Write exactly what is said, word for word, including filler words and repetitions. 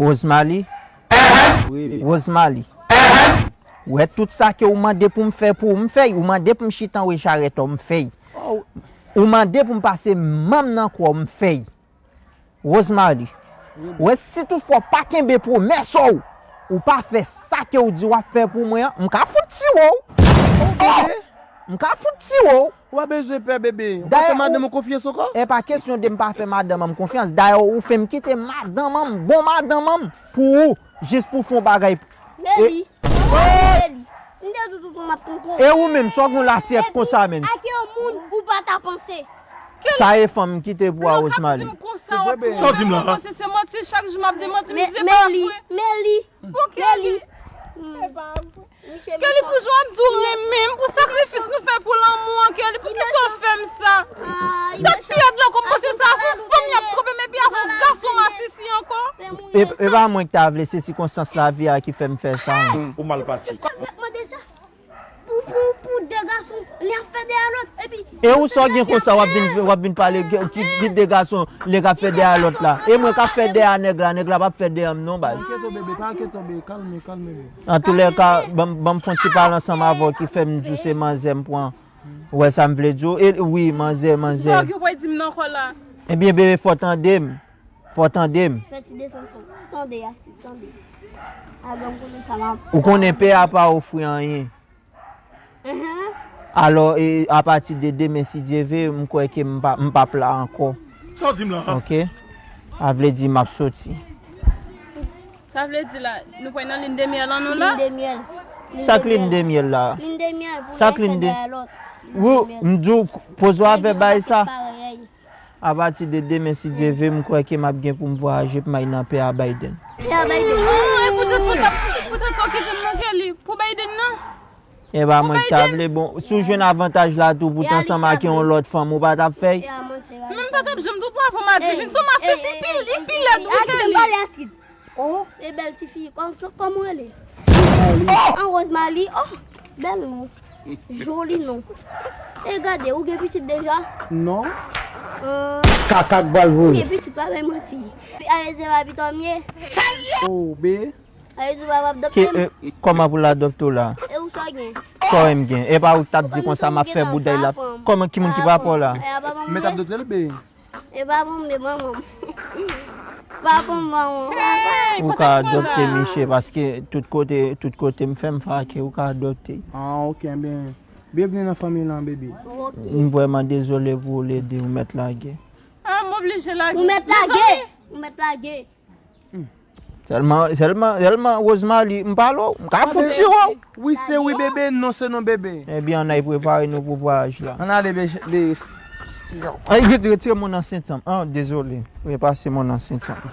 Rosemary, Rosemary, wè tout sa ke ou mande pou m fè pou ou, m fè'y. Ou mande pou m chita anwo charèt ou, m fè'y. Ou mande pou m pase manm nan kò w, m fè'y. Rosemary, wè si toutfwa w pa kenbe pwomès ou, ou pa fè sa ke ou di w ap fè pou mwen an, m ka fout tiye w. Oh! M ka fout tiye w. Ou pa bezwen pè, bebe. Ou pa fè madanm ou konfyans ankò? E pa kesyon de m pa fè madanm an m konfyans. Dayè, ou fè m kite madanm an m, bon madanm an m, pou ou, jis pou fè yon bagay. Meli, Meli, m te di w tout m ap konprann. E ou menm, sa w gen yon lasyèt konsa menm? Ak yon moun ou pa ta panse. Sa e fanm kite pou a Rosemary. Sa w di m la? Se manti, chak jou m ap di manti, m di se pa vre. Meli, Meli. Kelly, pou jan w ap di w renmen m, pou sakrifis nou fè pou lanmou an, Kelly, poukisa w fè m sa? Sa k pi rèd la, kòm panse sa, avè yon fanm y ap twonpe m, epi avè yon gason masisi ankò. E, e pa mwen ki ta vle, se sikonstans lavi a ki fè m fè sa. Ou mal pati. Pou, pou, pou de gason, li ap fè dèyè lòt, epi... E ou sa w gen konsa, w ap vin, w ap vin pale ki, ki, ki de gason, li k ap fè dèyè lòt la? E mwen k ap fè dèyè nèg la, nèg la p ap fè dèyè m non, baz. Pa enkyete w, bebe, pa enkyete w, bebe, kalme, kalme, bebe. Antoulèka, ban m, ban m fè yon ti pale ansanm avè w ki fè m di w se manzè m pran. Ou wè sa m vle di w? E, wi, manzè, manzè. Sa w gen pou w di m nan kò la? Ebyen, bebe, fò w tande m. Fò w tande m. Fè ti desann, tande, Astrid, tande. Alò, m konnen sa m ap... Ou konnen pè a pa ofri anyen. Alò, e, apati de demen, si Dye ve, m kwè ke m pa, m p ap la ankò. Sa w di m la? Oke. A vle di m ap soti. Sa vle di la, nou pral nan lin de myèl an nou la? Lin de myèl. Sa k lin de myèl la? Lin de myèl, pou... Sa k lin de... Ou, m di w, poze w avè bay sa. Apati de demen, si Dye ve, m kwè ke m ap gen pou m vwayaje pou m al nan pè a Biden. Pè a Biden. Oh, e poutèt sa w t ap, poutèt sa w kite m nan Kelly pou Biden nan? E pa mwen ki ta vle, bon, si w jwenn avantaj la tou pou w t ansanm ak yon lòt fanm, ou pa t ap fè l? Men m pa t ap janm tou pwa pou m a di vin sou masisi, pi, li pi lèd wi Kelly. Oh! E bèl tifi, kò-, kò-, kòman w rele? Rosemary. Oh, Rosemary, oh, bèl non. Joli non. E gade, ou gen pitit deja? Non. Kaka k pral voye. Ou gen pitit, pa bay manti. Ayiti se pa pito m ye. Oh, be. Ayiti pa p ap adopte m. Kòman pou l adopte w la? E ou sa w gen? Kòman m gen? E pa ou k t ap di konsa m ap fè bouday la. Kòman, ki moun ki pa pè w la? Mèt adopte l, be. E pa pou m, e manman m. Pa pou m, manman m. Ou ka adopte misye, paske tout kote, tout kote m fè m fake, ou ka adopte. Ah, ok, ben, byenvni nan fanmi lan, bebe. M vrèman dezole pou ou, Lady, ou mèt lage. Ah, m oblije lage. Ou mèt lage. Ou mèt lage. Sèlman, sèlman, sèlman, Rosemary, m pale w, m ka fout tiye w. Wi, se wi, bebe, non, se non, bebe. Ebyen, ann al prepare nou pou vwayaj la. Ann ale, be, be. Ay, retire, retire mwen nan sentyanm. Ah, dezole. Repase mwen nan sentyanm.